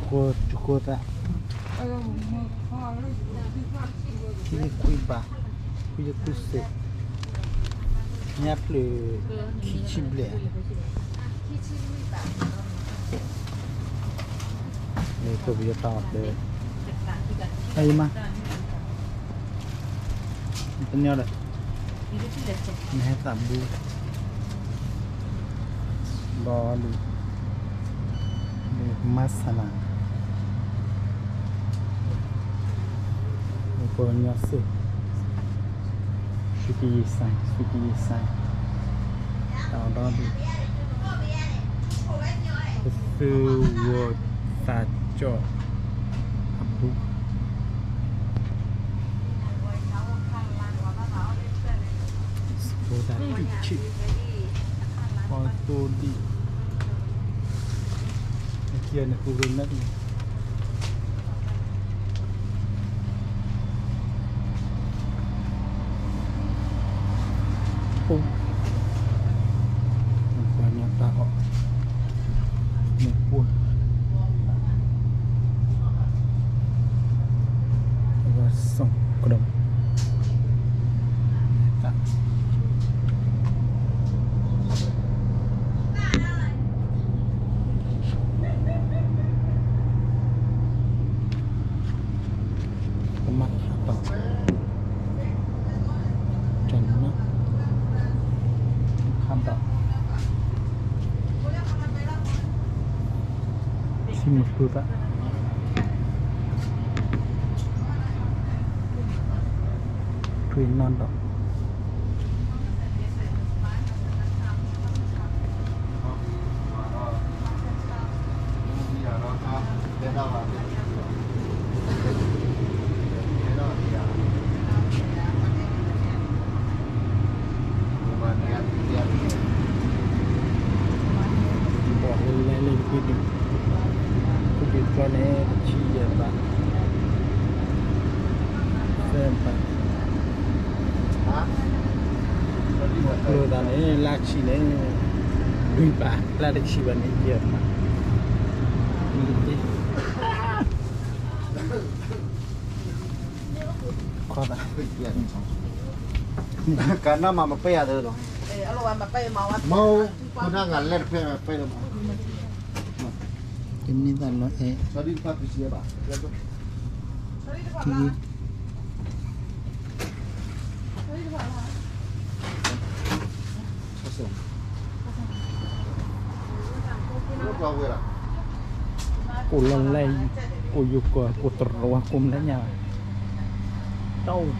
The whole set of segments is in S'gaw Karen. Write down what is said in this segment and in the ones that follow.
ကိၢ်ကိၢ်သး, ခံယခွံဘး, ခွံယခွံစ့း, ညၣ်ဖျၢၣ် ခံဆံဘျဲၣ်, မ့ၢ်သိၣ်ပယီၤတၢ်အီၣ်တၢ်, အအံၤမး တညီဒီး နဟဲသးဘု ဘီလံ မၤဆလး ပှၤကညီစ့ၢ် စူကယံၤစဲ စူကယံၤစဲ တၢ်အီၣ်ဒီဒူၣ် ပသူဝီၤသးကၠီၣ်အဘူး စဖိသၣ်တံၢ်ဆံး ပီသိဒံၣ် အခံန့ၣ်သူဝဲမ့ၢ် အိၣ် ပှၤကညီတၢ်အီၣ် မ့ၢ်ပှၢ် အဝဲစီၤကဒီး တၢ် ကမၤဟးထီၣ် တနီၤ ဟးထီၣ် ထံမုၢ်သူသး ထွံၣ်နီၣ်ဒီး ဘီၣ်လၢလဲၤလၢကွံဒုး ကွံဒုးတြီန့ၣ် တဆံယဲၢ်ဘး သၢဘး ကျိသးန့ၣ် လၢဆံန့ၣ် လွံၢ်ဘး လၢတဆံဘၣ်န့ၣ် ယဲၢ်ဘး ခီသး ကနၣ်မၤမပၢၢ်ယၤသၢလီၤ မ့ၢ် ခိၣ်နၢ်ဂၤလဲၣ်တဖျၢၣ်ပၢၢ်လီၤ တန့ၢ်သးလီၤအဲၣ် ကိၣ်လီၤလဲၣ် ကိၣ်ယိၤကီၢ် ကိၣ်တရူး ကိၣ်မလဲၣ်ညါ တအိၣ်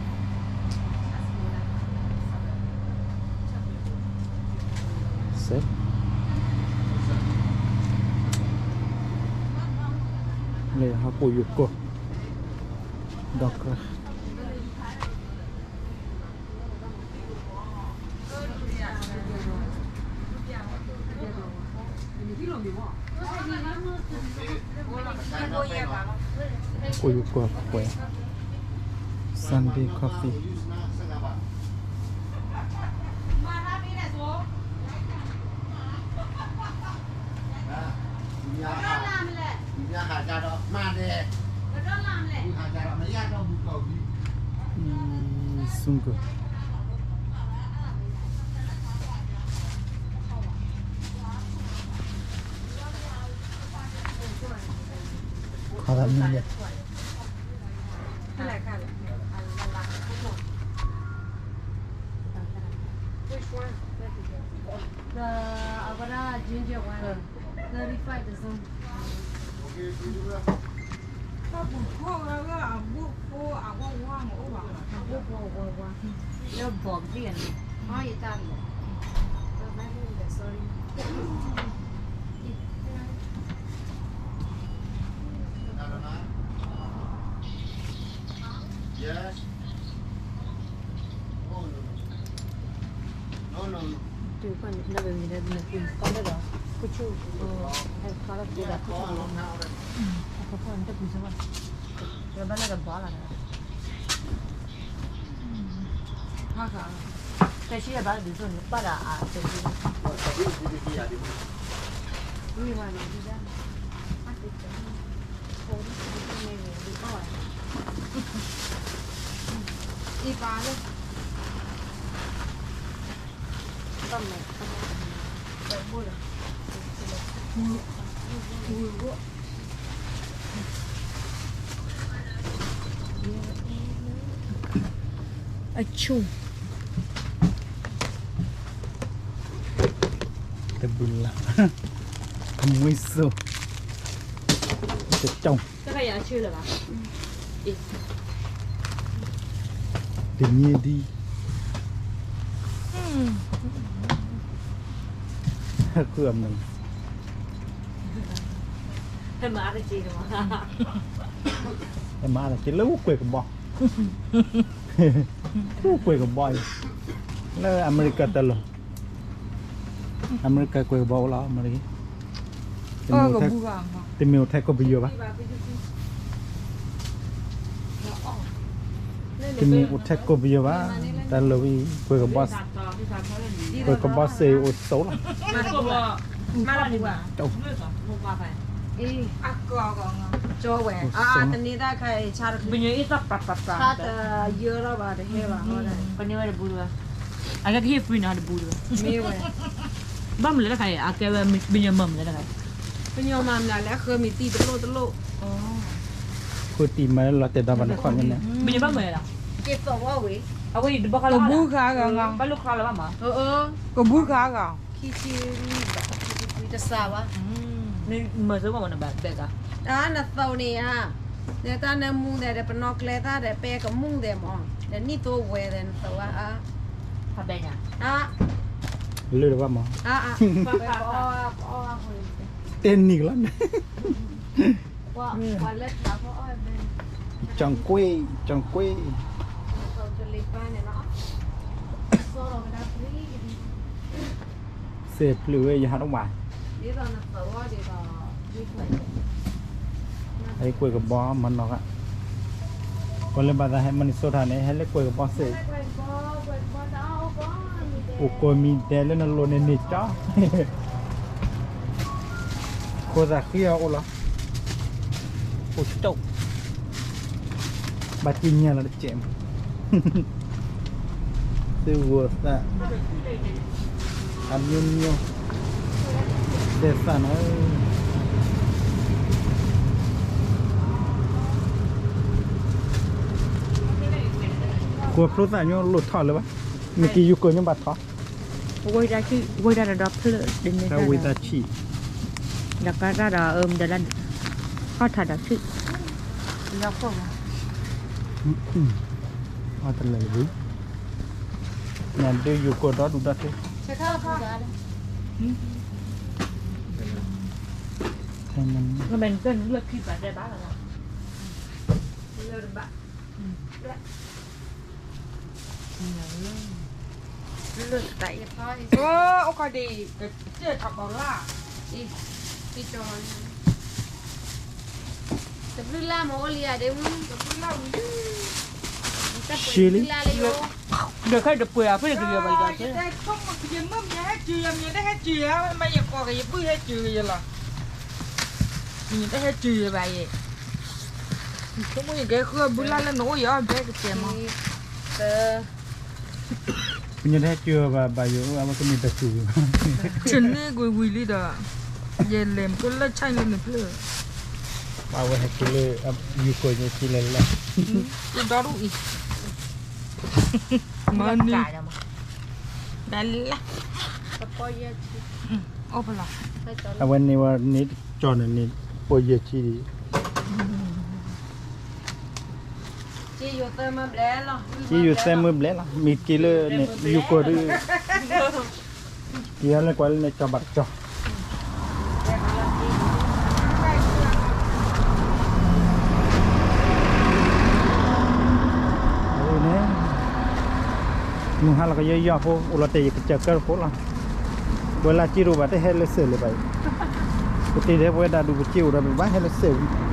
စဲး လၢဟီၣ်ကိၣ်ယိၤကီၢ် ဒီးကြၢး ကိၣ်ယိၤကီၢ်ပှဲၤ Sunday Coffee ခီသးမံယဲ The အဝဲဒၣ် ginger one, thirty five တစုံ တၢ်ပူၤခိၣ်ဝဲအဘူးဖိအဝဲဝါမအိၣ်ဘၣ် အဘူးဖိအဝဲဝါ လၢဘီၣ်ကသံၣ်န့ၣ် အီယတၢ်လီၤ sorry Yes. Oh, no, no. No, no, no. တဘၣ်လၢကဘီလာ် ဖးခါ တဆံယဘၣ်ဒ်သိးန့ၣ် ပာ်ဒီးအတဆံ ဝံၤဝဲန့ၣ် ဒ်ဒၣ် အတဆံ အဆူၣ် တဘုလၢ် အမွှေးစိ တကၠီ တကယၤဆၢလၢၤဘၣ် တနံၤဒံ ခုအမုၢ် ဟဲမၤတက့ၢ်လၢအိၣ်ကွဲးကဘီ အိၣ်ကွဲးကဘီအံၤ လၢအမဲရကၤတၢ်လီၢ် အမဲရကၤကွဲးကဘီအိၣ်လီၤ အမဲရကၤ တမ့ၢ်အိၣ်ထဲကီၢ်ပယီၤဘၣ် တမ့ၢ်အိၣ်ထဲကီၢ်ပယီၤဘၣ် တၢ်လီၢ်ဝဲအံၤ ကွဲးကဘီ ကွဲးကဘီစ့အိၣ်စိလီၤ မၤလၢပူၤဘၣ် ကၠီဝဲ အတန့ၢ်တၢ်ခါအံၤ ဆါတယၢထီၣ်ဘၣ် တဟဲဘၣ် ကန့ၢ်ဝဲတဘူးတဘၣ် အကဲကဟ့ၣ် free နီၤတဘူးတဘၣ် မ့ၢ်ဝဲ ဘၣ်မနုၤလဲၣ်တခါအံၤ အကဲဝဲပညီမၤမနုၤလဲၣ်တခါအံၤ ပညီမၤမနုၤလဲၣ် အဃၢမံၤတံၢ်တလိၣ်တလိၣ် ဃၢတံၢ်မၤလီၤတဲာ်ဒီးဘၣ်နခီၣ်န့ၣ် ပညီဘၣ်မနုၤလဲၣ် က့ၤသိးဝဲဝံၤ အဝဲအံၤတဘၣ်ဃးလၢ ဘၣ်လိၣ်ဃးလၢၤဘၣ်မး ကဘုဃးဂၤ ခံဆံ တစးဘၣ် မ့ၢ်မၤစၢၤဘၣ်မးနဘၣ်ဘဲၣ်ဂၤ တၢ်နသိးန့ၣ်ဧါ ဒီးတၢ်နမူဒဲးဒီး ပနီၣ်ကျဲတၢ်ဒီး ပဲကမူဒဲးမး ဒီးနံၣ်သိဝဲဒီးနသိးဧါ ဖးဘဲၣ်ညါ လၢတဘၣ်မး တဲနံၣ်ကလီၤ ကၠီကွ့ ကၠီကွ့ စဲးဖျုးဝဲယဟးတဝး ဟဲကွဲးကဘီမၤနီၢ်ဂၤ ပှၤလၢဘၣ်သးဟဲ Minnesota န့ၣ် ဟဲလၢကွဲးကဘီစဲး အိၣ်ကိးမံၤဒဲးလၢနလိၤန့ၣ်န့ၣ်ကၠီ ခိသးဃံအီၤအိၣ်လီၤ အိၣ်ကၠီ ဘၣ်က့ၤညါလီၤတကဲးမး သုဂီၤသး အမျိုးမျိုး ဒဲးသးနီၤ ကွၢ်ဖျိသးညီလိၣ်ထီၣ်လၢၤဘၣ် မ့ၢ်က့ၤယူၤကိာ်ညီဘၣ်ထီၣ် ဝံသးဆံး ဝံသးဆံး ဒီးကါတၢ်ဒီး အၢ မတၤလၢ ဟီၣ်ထးဒီးဆံး လီၤခိၣ်မး အတလၢာ်လၢၤဘၣ် နဒုးယူၤကိာ်ဒီဒူၣ်ဒီထၢ မ့ၢ်နကနုာ်လၢခံဘၣ်တဲဘၣ်လီၤ လၢတဘၣ် လၢတဘၣ် အိၣ်ခီဒံး ကစၢၢ်ထီၣ်ဘီလၢ် တဘျုးလၢ်မ့ၢ်အိၣ်လံဧါဒ့မုၣ် တဘျုးလၢ်ဝံၤ တဘျုးလၢ်လံ ဒီးခဲတပှဲၤအဖဲကယီၤဘၣ်ယီၤ ယတဲဆိကမိၣ် ယမ့ၢ်မ့ၢ်ဟဲစူၤယၤ မ့ၢ်တဟဲစူၤယၤ မ့ၢ်ယကိးက့ၤယပုၢ်ဟဲစူၤယၤလီၤ မ့ၢ်တဟဲစူၤယၤဘၣ်ယဲ ဆိကမိၣ်ယကဲဃုအဘုလၢ်လၢနအိၣ်ယအီၣ်ဘဲကတဲမး ပညီတဟဲစူၤဘၣ်ဘၣ်ယိၤ အဝဲကမ့ၢ်တစူၤ ဆန့ၢ်ကွံာ်ဝံၤလံဒီး ယလဲၤမကလၢၢ်ဆၢၣ်လၢနဖျၢၣ် အဝဲဟဲက့ၤလၢ ယူၤကိာ်ယဲက့ၤလၢလၢ် ဒီဒူၣ်အံၤ မၤန့ၢ် ဒၣ်လၢ အိၣ်ဖဲလီၤ အဝဲန့ၢ်ဝဲန့ၣ်တကၠီၣ်န့ၣ်န့ၣ် ပိာ်ယဲၢ်ဆံ က့ယိၤသၢမၢဘျဲၣ်လီၤ မ့ၢ်က့ၤလၢန့ၣ် ယူၤကိာ်ဒုး က့ၤဟဲလၢကွၢ်လၢန့ၣ်ကၠီၣ်ဘၣ်တကၠီၣ် န့ၣ် မုၢ်ဟါလီၤကယီယီဖိ အိၣ်လီၤတဲာ်ယကစၢ်ကၢတဖိလီၤ ဝဲလၢက့ၤတအိၣ်ဘၣ်တဟဲလၢစဲးလၢၤဘၣ်အံၤ ပတ့ၢ်ထဲပဝဲဒၣ်ဒူၣ်ပစ့အိၣ်ဒီးပဘၣ်ဟဲလၢစဲးဝံၤ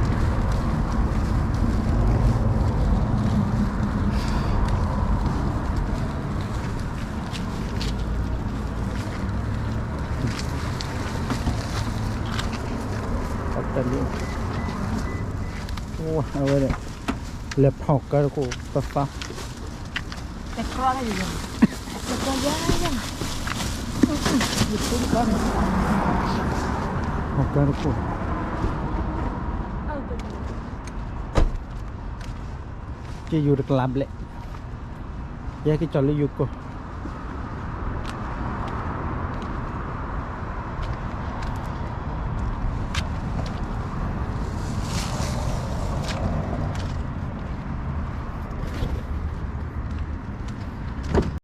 တၢ်လၢ အဝဲ လဲၤဖီၣ်ကါတခိၣ်သီသီ, ဖီၣ်ကါတခိၣ်, က့ယိၤတကလးဘျဲၣ်, ယဟဲက့ၤကၠီၤလၢယိၤကီၢ်,